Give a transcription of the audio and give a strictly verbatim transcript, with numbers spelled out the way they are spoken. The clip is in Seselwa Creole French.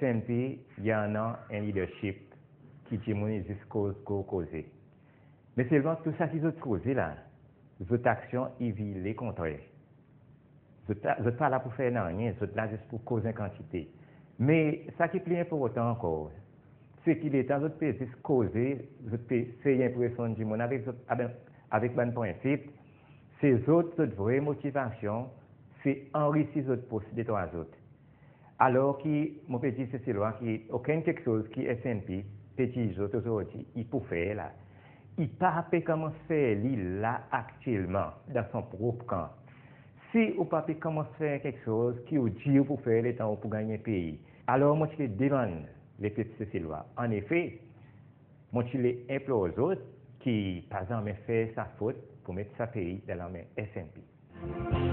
S N P i annan en leadership ki dimoun i zis koz gro koze. Me selman tou sa ki zot koze la, zot aksyon i vir lekontrer. Zot, zot pa la pour fer nanryen, zot la zis pour koz en kantite. Me sa ki pli enportan ankor, se ki letan zot pe zis koze, zot pe sey enpresyonn dimoun avek zot, avek, avek bann prensip, se zot, zot vre motivasyon, se anrisi zot pos detrwa zot. Alor ki mon pe dir Seselwa ki okenn keksoz ki S N P pe dir zot ozordi i pou fer la, i pa pe konmans fer li la aktyelman dan son prop kan. Si ou pa pe konmans fer keksoz ki ou dir ou pou fer letan ou pou ganny en pei, alor mon ti le demann lepep Seselwa. Annefe, mon ti le enplor zot ki pa zanmen fer sa fot pour met sa pei dan lanmen S N P.